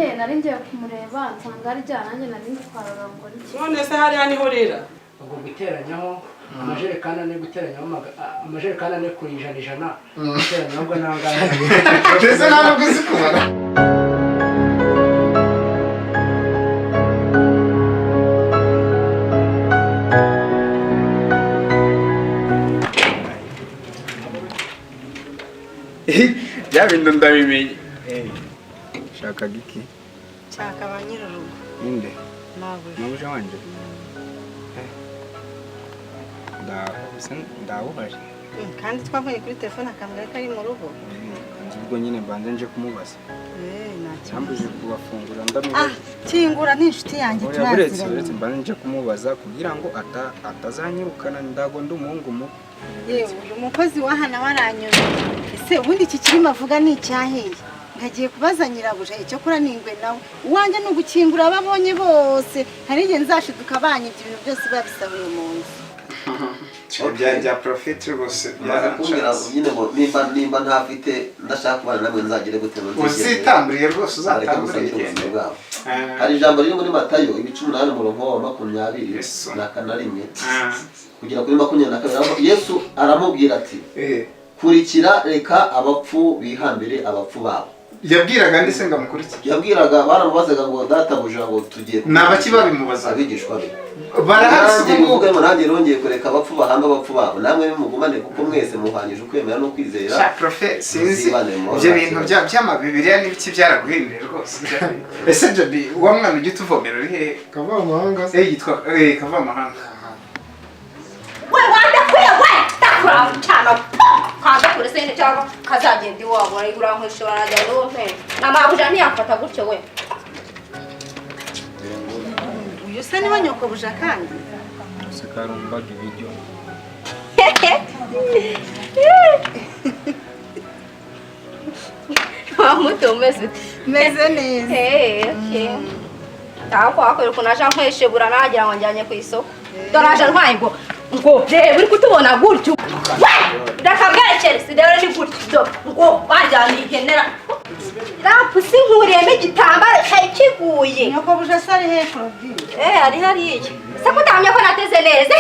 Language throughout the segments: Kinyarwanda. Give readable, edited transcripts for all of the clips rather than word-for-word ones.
Nyine nari ngiye kumureba nsanga arya, nanjye nari ndi kwarura ngo ndye. None se hariya niho rera? Ubwo guteranyaho amajerekani ane, guteranyaho amajerekani ane ku ijana ijana, guteranyaho ubwo nangahe? Mbese nta nubwo uzi kubara. Bya bintu ndabimenye. Shakaga iki? Nshaka ba nyir'urugo. Ninde? Mabuja. Mabuja wanje? Ndawuhari. Kandi twavuganye kuri telefone akambwira ko ari mu rugo. Kanzi ubwo nyine mbanze nje kumubaza. Nta kibazo. Cyambuje kubafungura Ah, ndamubaza. kingura, ni inshuti yanjye. Oya, buretse turaziranye. Buretse mbanze nje kumubaza kugira ngo atazanyirukana, ndago ndi umuhungu mubi. Yewe, uyu mukozi waha nawe aranyuze. Ese ubundi iki kirimo avuga ni icyahiye? Ngagiye kubaza nyirabuja. Icyo kora ni ingwe nawe. Uwanjye ni ugukingura abo abonye bose. Hari igihe nzashiduka banyibye ibintu byose babisahuye mu nzu. Bya Prophet rwose. Maze kumbwira Byaranshatse. nyine ngo nimba ntafite, ndashaka kubana namwe, nzagere gute ngo nzigere? Uzitamburiye rwose. Bareke Uzatamburiye. gusabira ubuzima Igende. bwabo. Ah. Hari ijambo riri muri Matayo ibice 8, umurongo wa 22 Yesu. na 1 Ah. kugera kuri 22, aho Yesu aramubwira ati: "Kurikira, reka abapfu bihambire abapfu babo." Yabwiraga ndetse ngo amukurikire? Yabwiraga, baramubazaga ngo: "Databuja," ngo, "tugiye." Ni abaki babimubazaga? Abigishwa be. Barahari si Nanjye ubu ngubu? bivuge ngo nanjye nongeye kureka abapfu bahamba abapfu babo, namwe nimugumane, kuko mwese muhanyije ukwemera no kwizera. Sha Prophet, sinzi. Muzibane mu mahoro. Ibyo bintu by'amabibiriya n'ibiki byaraguhinduriye rwose. Ese Jabi, wa mwana ujya utuvomera uri hehe? Kavamahanga se? Eh, yitwa Kavamahanga. We wandakwiye, we ndakura cyane, kaza kure se cyangwa kazagenda iwabo, urankwesha barajyana uwo mpera na mabuja ntiyamfata gutyo we. Uyu se niwe nyokobuja kandi? Sikarumbaga ibiryo. Wa muto, umeze ute? Meze neza. Eh, okay. Tako wakwera ukuntu aje ankweshebura, nagira ngo njyanye ku isoko. Dore aje antwaye ngo reba, uri kutubona gutyo. We! Reka bwerekere, si rero ni gutyo. Do, ngo wanjyana ihenera. Rapusi nkuriyemo igitambaro cyari kiguye. Nyokobuja se ari he, Claudine? Eh, ari hariya. Se kutamye ko nateze neza?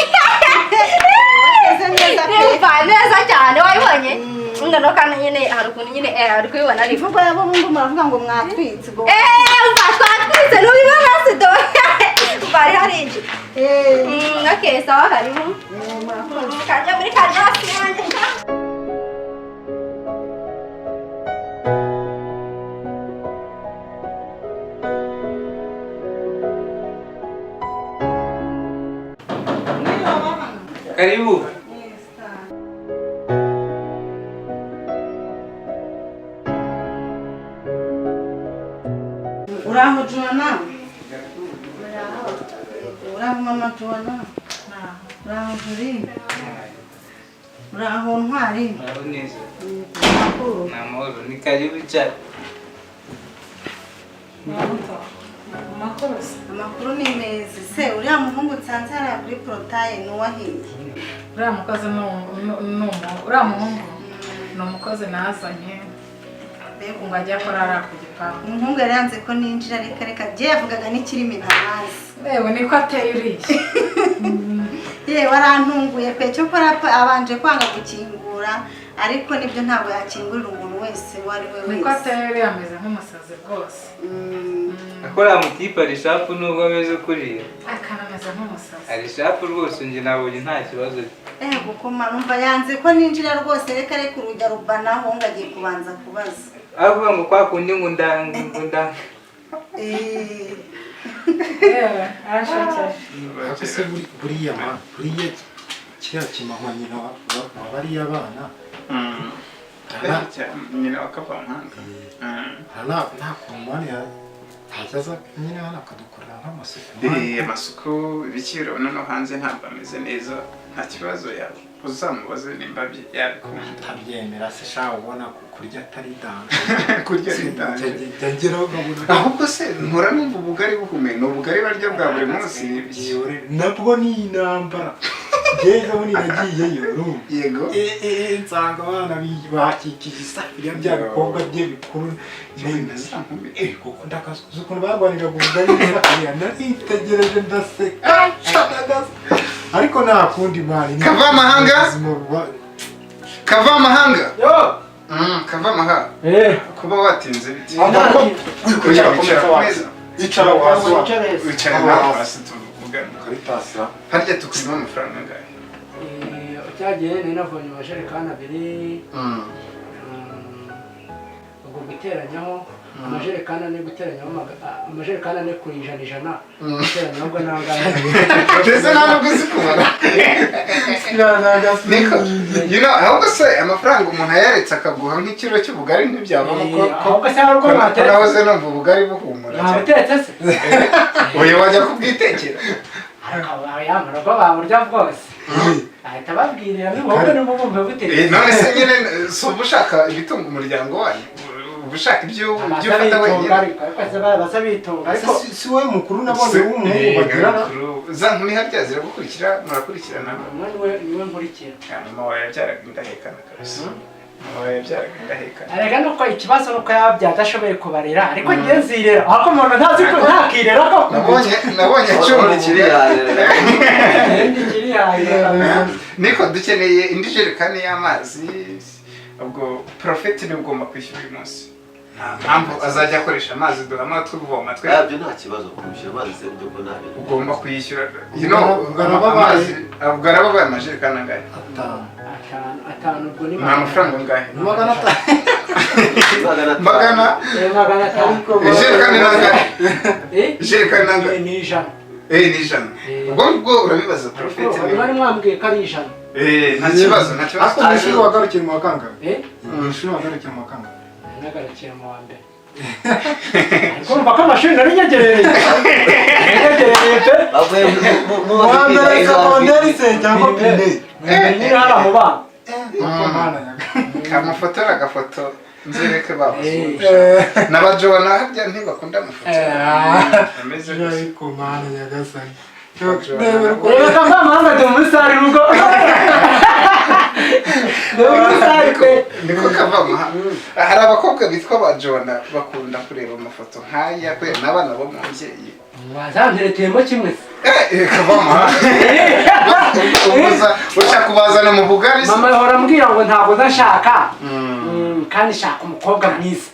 Wateze neza pe. Nimva neza cyane, wabibonye? Noneho kandi nyine hari ukuntu nyine ari kubibona ariko. Imvugo yabo bungu muravuga ngo mwatwitse ubwo. Eh, umva twatwitse, ntubibona se do? Umva ari hariya. Okay, sawa, karibu. Murakoze. Kajya muri karasi yanjye. Karibu. Uraho Joana? Uraho mama Joana? Uraho Juri? Uraho Ntwari? Muraho neza. Amakuru? Ni amahoro, ni karibu cyane. Amakuru ni meza. Se uriya muhungu nsanze hariya kuri portail ni uwahiye? Uriya mukozi uriya muhungu ni umukozi nazanye ngo ajye akora hariya ku gipangu. Umuhungu yari yanze ko ninjira, reka reka, bye yavugaga n'ikirimi ntabazi. Yewe, niko ateye uriya. Yewe, arantunguye pe. Cyokora abanje kwanga gukingura, ariko nibyo, ntabwo yakingurira umuntu wese uwo ari we Niko wese. ateye uriya, ameze nk'umusazi rwose. Akora mutipe ari sharp nubwo ameze kuriya. Akanameze nk'umusazi. Ari sharp rwose, njye nabonye nta kibazo. Gukoma numva yanze ko ninjira rwose, reka reka, urujya rubanaho ngo agiye kubanza kubaza. Avuga ngo kwa kundi ngo ndanga ngo ndanga. Yewe, arashekeje. Ariko se buriya ma buriya kiriya kimahwa nyina wa bariya bana Nyina wa Kavamahanga. Nta kuntu mani ntajya aza nyine hano akadukorera nk'amasuku? Amasuku ibiki, urabona no hanze ntabwo ameze neza. Nta kibazo yaba, uzamubaze nimba yabikunda. Atabyemera se sha, ubona kurya atari danger. Kurya ari danger. Njya ngeraho nkabona. Ahubwo se mpora numva ubugari buhumeka, ni ubugari barya bwa buri munsi? Nabwo ni intambara. Njyewe muri nagiyeyo urumva. Yego. Nsanga abana bakikije isafuriya bya bikobwa bye bikuru. Kuko ndakazuza ukuntu barwaniraga ubugari n'isafuriya, naritegereje ndaseka. Ariko nta kundi mani. Kavamahanga? Kavamahanga? Yo. Kavamahanga. Kuba watinze biti. Wicara ku meza. Icara hasi. Wicara nawe hasi tuvugane. Karitasi. Harya tukurimo amafaranga angahe? Cyagiye nari navomye amajerekani abiri. Ubwo guteranyaho amajerekani ane, guteranyaho amajerekani ane ku ijana ijana, guteranyaho ubwo nangahe? Mbese nta nubwo uzi kubara. Niko, you know, ahubwo se amafaranga umuntu ayaretse akaguha nk'ikiro cy'ubugari ntibyavamo ko Ahubwo se hari ubwo mwateretse? Nahoze numva ubugari buhumura cyane. Mwabutetse se? Oya, wajya kubwitekera. Yamara ko baburya bwose. Ahita ababwirira n'ubwo n'ubumve butetse. None se nyine si uba ushaka ibitunga umuryango wanyu? Uba ushaka ibyo ufata wenyine? Basa bitunga ariko Si wowe mukuru nabonye w'umuhungu bagirana. Za nkumi harya ziragukurikira, murakurikirana? Umwe niwe nkurikira. Mama wawe yabyaraga indahekana kabisa. Mama wawe yabyaraga indahekana. Arega nuko ikibazo nuko yababyaye adashoboye kubarera, ariko njye nzirera. Ariko umuntu ntazi ko ntakirera ko. Nabonye acumbikira. Niko dukeneye indi jerekani y'amazi. Ubwo Prophet ni ugomba kwishyura uyu munsi. Nta mpamvu azajya akoresha amazi duhama tuvoma twe. Yabyo nta kibazo kwishyura amazi se buryo ko nta bintu. Ugomba kuyishyura. You know, amazi ubwo arababaye amajerekani angahe? Atanu ubwo ni Ni amafaranga angahe? Magana atanu. Magana? 500. Ijerekani nangahe? Ijerekani nangahe? Ni ijana. Ni ijana. Ubwo ngubwo urabibaza Prophet. Mwari mwambwiye ko ari ijana. Nta kibazo, nta kibazo. Ariko mu ishuri wagarukiye mu wa kangahe? Mu ishuri wagarukiye mu wa kangahe? Nagarukiye mu wa mbere. Ariko urumva ko amashuri nari nyegerereye. Nyegerereye pe. Bavuye mu Wa mbere segonderi se cyangwa primaire? Nyine hariya mu bana. Kamufotora agafoto nzereke babasura. N'abajona harya ntibakunda amafoto. Ameze gusa. Ariko mana nyagasani. Reba Kavamahanga ndi muri sare urugo. Niko Kavamahanga. Hari abakobwa bitwa ba Jona bakunda kureba amafoto nk'aya kubera n'abana bo mu mbyeyi. Wazantereteyemo kimwe se? Kavamahanga. Ushaka kubazana mu bugari se? Mama ahora ambwira ngo ntabwo ndashaka. Kandi shaka umukobwa mwiza.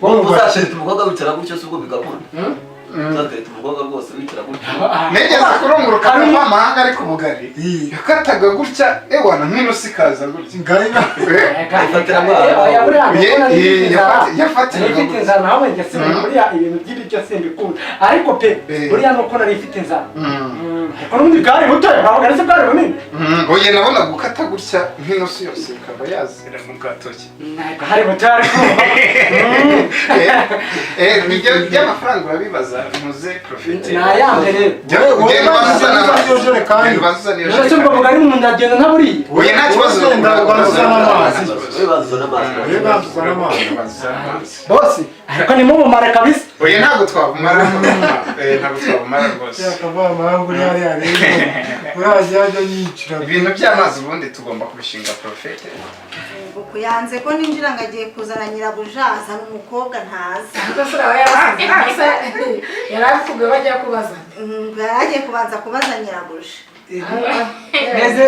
Wowe uzatereta umukobwa wicara gutyo se ubwo bigakunda? Uzatereta umukobwa rwose wicara gutyo. Nigeze kurunguruka Kavamahanga ariko ubugari. Yakataga gutya ewana nk'inusu ikaza gutya. Yafatiraga mfite inzara nawe njye buriya ibintu by'ibiryo simbikunda, ariko pe buriya nuko nari mfite inzara. Ariko n'ubundi bwari buto, ntabwo ari se bwari bunini. Oya, nabona gukata gutya nk'inusu yose ikaba yazira mu gatoki. Ntabwo hari buto ariko. Ibyo by'amafaranga urabibaza ntuze Prophet. Nayambe rero. Ugenda ubazana amazi. None se ubwo bugari mu ndagenda ntaburiye? Oya, nta kibazo. Ugenda amazi. Ubanza amazi. Bosi, ariko ni mubumare kabisa. Oya, ntabwo twabumara. Ntabwo twabumara rwose. Kavamahanga uri hariya rero. Uraje yajya yicira. Ibintu by'amazi ubundi tugomba kubishinga Prophet. Yanze ko ninjira ngo agiye kuzana nyirabuja, azana umukobwa ntazi. Yarabikubwiye bajya kubaza. Yari agiye kubanza kubaza nyirabuja. Mbese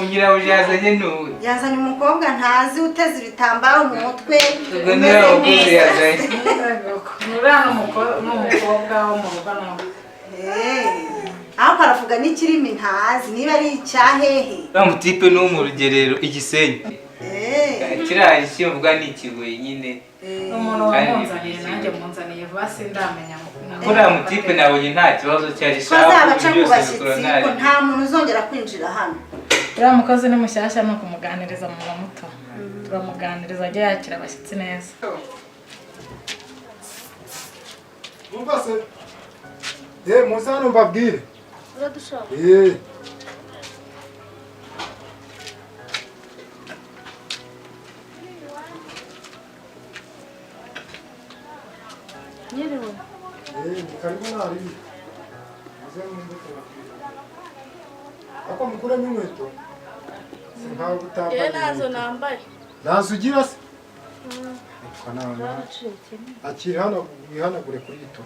nyirabuja yazanye n'uwe? Yazanye umukobwa ntazi uteze ibitambaro mu mutwe. Ubwo niwe wakuze yazanye. Uriya ni umukobwa wo mu rugo nawe. Ariko aravuga n'ikirimi ntazi niba ari icyahehe. Uriya mutipe ni uwo mu rugerero i Gisenyi. Kiriya kivuga ni ikibuye nyine. Umuntu wamunzaniye nanjye munzaniye vuba sindamenya. Kuriya mutipe nabonye nta kibazo cyari shapu. Bazabaca ku bashyitsi ko nta muntu uzongera kwinjira hano. Uriya mukozi ni mushyashya, ni ukumuganiriza mama muto. Turamuganiriza ajya yakira abashyitsi neza. Umva se. Muze hano mbabwire. Uradushaka? Nyiriwe. Ni karibu nari. Muze mwumve tubabwire. Ariko mukuremo inkweto. Si nkaho utambaye. Njyewe ntazo nambaye. Ntazo ugira se? Akira hano wihanagure kuri ito.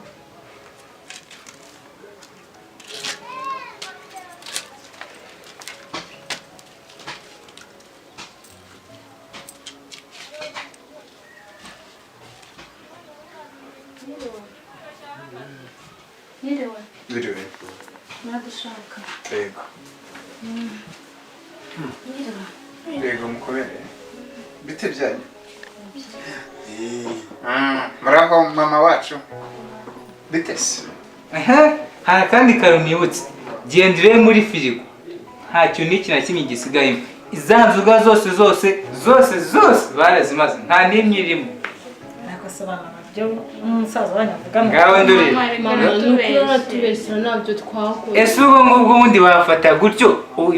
Niriwe. Biriwe. Muradushaka. Yego. Niriwe. Yego mukomere. Bite byanyu? Muraho mama wacu. Bite se? Hari akandi kantu nibutse. Genda urebe muri firigo. Nta kintu n'iki na kimwe gisigayemo. Iza nzoga zose zose zose zose barazimaze. Nta n'imwe irimo. Nakosobanura byo umusaza wanyu avuga ngo Ngaho ndorera. Mama ni uratubeshyira ntabyo twakoze. Ese ubwo ngubwo ubundi bafata gutyo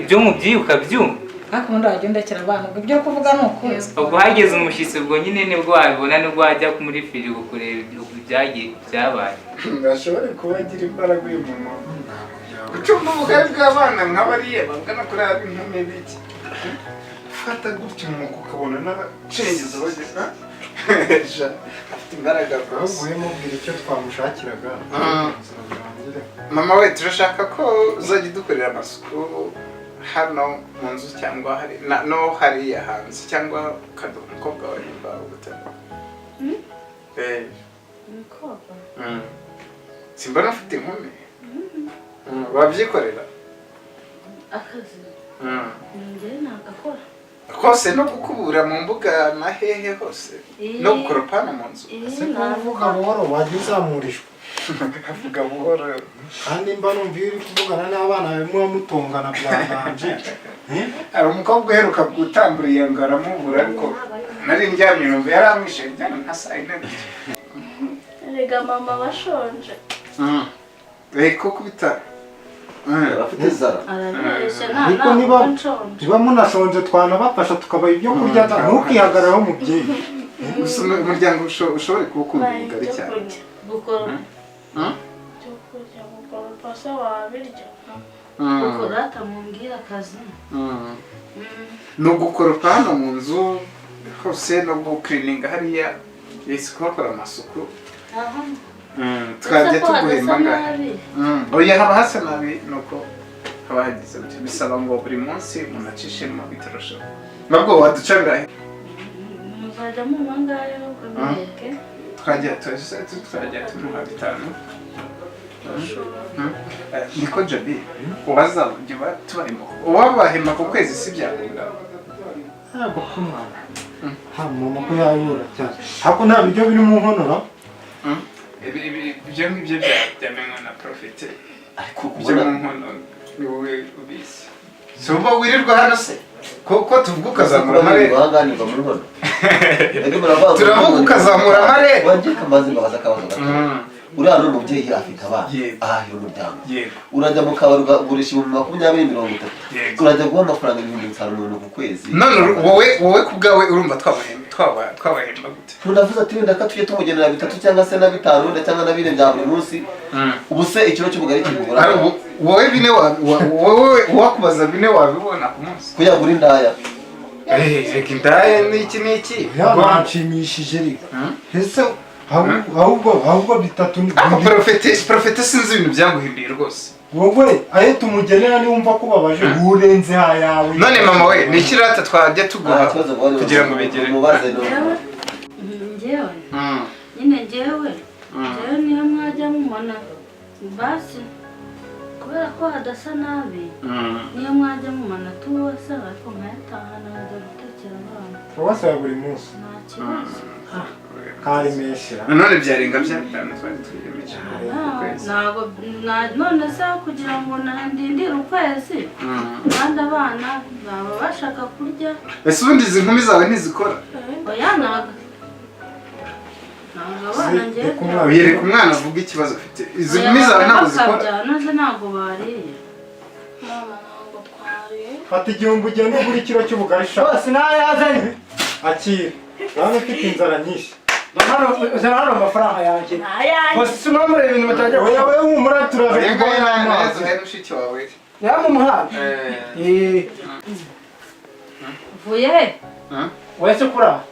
ibyo mubyibuka byumva. Ariko ubundi wajya undekera abana ubwo ibyo kuvuga ni ukuri. Ubwo hageze umushyitsi ubwo nyine nibwo wabibona nibwo wajya muri firigo kureba ibyagiye byabaye. Ndashobora kuba agira imbaraga uyu mama. Gucumba ubugari bw'abana nk'abariya bangana kuri ab'inkumi biki. Fata gutyo umwuka ukabona n'abacengezi bagera. Afite imbaraga rwose. Ahubwo mubwira icyo twamushakiraga. Mama we turashaka ko uzajya udukorera amasuku hano mu nzu cyangwa hari no hariya hanze cyangwa ukaduha umukobwa wawe nimba ugutema. Umukobwa? Simbona ufite inkumi. Wabyikorera? Akazi. Njye nagakora. Kose no gukubura mu mbuga na hehe hose no gukoropa hano mu nzu. Ese kuvuga buhoro wajya uzamurishwa. Avuga buhoro. Kandi mba numva iyo uri kuvugana n'abana bawe muba mutongana byaganje. Hari umukobwa uheruka gutambura ngo aramubura ariko nari ndyamye numva yaramwishe njyana nka saa yine gutya. Erega mama bashonje. Reka kubita. Abafite inzara. Arabeshya Ariko niba munashonje twanabafasha tukabaha ibyo kurya ntukihagararaho mubyeyi. Gusa umuryango ushobore kuwukunda ubugari cyane. Gukora. Ibyo kurya gukoropa se wabirya. Gukora atamubwira akazi. Ni ugukoropa hano mu nzu hose no gukirininga hariya yesi kuhakora amasuku. Twajya tuguhemba ngahe. Oya haba hasa nabi nuko haba hagize gutya bisaba ngo buri munsi umuntu acishemo itorosho. Nabwo waducabira he? Muzajya munywa ngahe ukamwereke. Twajya tumuha 5. Niko Jabi uwazajya tubarimo uwabahemba ku kwezi si byakunda. Ntabwo kumwana. Ha mama ko yayura cyane. Hako nta biryo biri mu nkono. Ibyo ngibyo byamenywa na Profite. Ariko ibyo mu nkono ni wowe ubizi. Si uba wirirwa hano se? Ko tuvuga ukazamura amarere. Baganirwa muri nkono. Turavuga ukazamura amarere. Wajye kamaze mbabaza akabazo gato. Uriya ni umubyeyi afite abana ahahira umuryango. Urajya mu kabari ukagurisha 20,000 30,000. Urajya guha amafaranga 5,000 umuntu ku kwezi. None wowe ku bwawe urumva twabahemba gute? Tunavuze ati wenda ko tujye tumugenera 3 cyangwa se na 5 wenda cyangwa na 4 bya buri munsi. Ubu se ikiro cy'ubugari kigura. Wowe bine wowe wakubaza bine wabibona ku munsi. Kuyagura indaya. Reka indaya n'iki n'iki. Yaranshimishije reka. Ese ahubwo bitatu ni Profite sinzi ibintu byaguhinduye rwose. Wowe ayo tumugenera niwumva ko babaje urenze hayawe. None mama we ni ikirata twajya tuguha kugira ngo bigere. Mubaze Njyewe. Nyine njyewe. Njyewe niyo mwajya mubona basi kubera ko hadasa nabi. Niyo mwajya mubona tuwasa ariko nkayatahana nkajya gutekera abana. Tuwasa buri munsi. Nta kibazo. Kari meshira. None byarenga bya 5 twari twiyemeje. Ntabwo none se kugira ngo ndindire ukwezi kandi abana baba bashaka kurya. Ese ubundi izi nkumi zawe ntizikora? Oya ntabwo. Ntabwo abana njyewe. Yereka umwana avuga ikibazo afite. Izi nkumi zawe ntabwo zikora. Noze ntabwo bariye. Mama ntabwo twariye. Fata 1000 ugende ugure ikiro cy'ubugari sha. Bose nayazanye. Akira. Nawe ufite inzara nyinshi. Uzana hano amafaranga yanjye. Bose sinamure ibintu mutangiye. Oya wewe humura turaje kuguha amazi. Mushiki wawe. Ya mu muhanda. Eh. Uvuye he? Wese kura.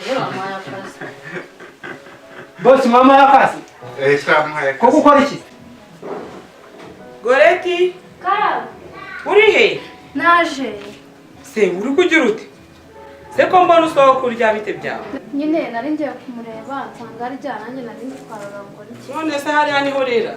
Reba wampaye akazi. Boss mama y'akazi. Eh, twamuhaye Ko gukora iki? Goreti, Karabo. uri he? Naje. Se uri kugira ute? Se ko mbona usohoka urya bite byawe? Nyine nari ngiye kumureba nsanga arya nanjye nari ndi kwarura ngo iki. None se hariya niho rera?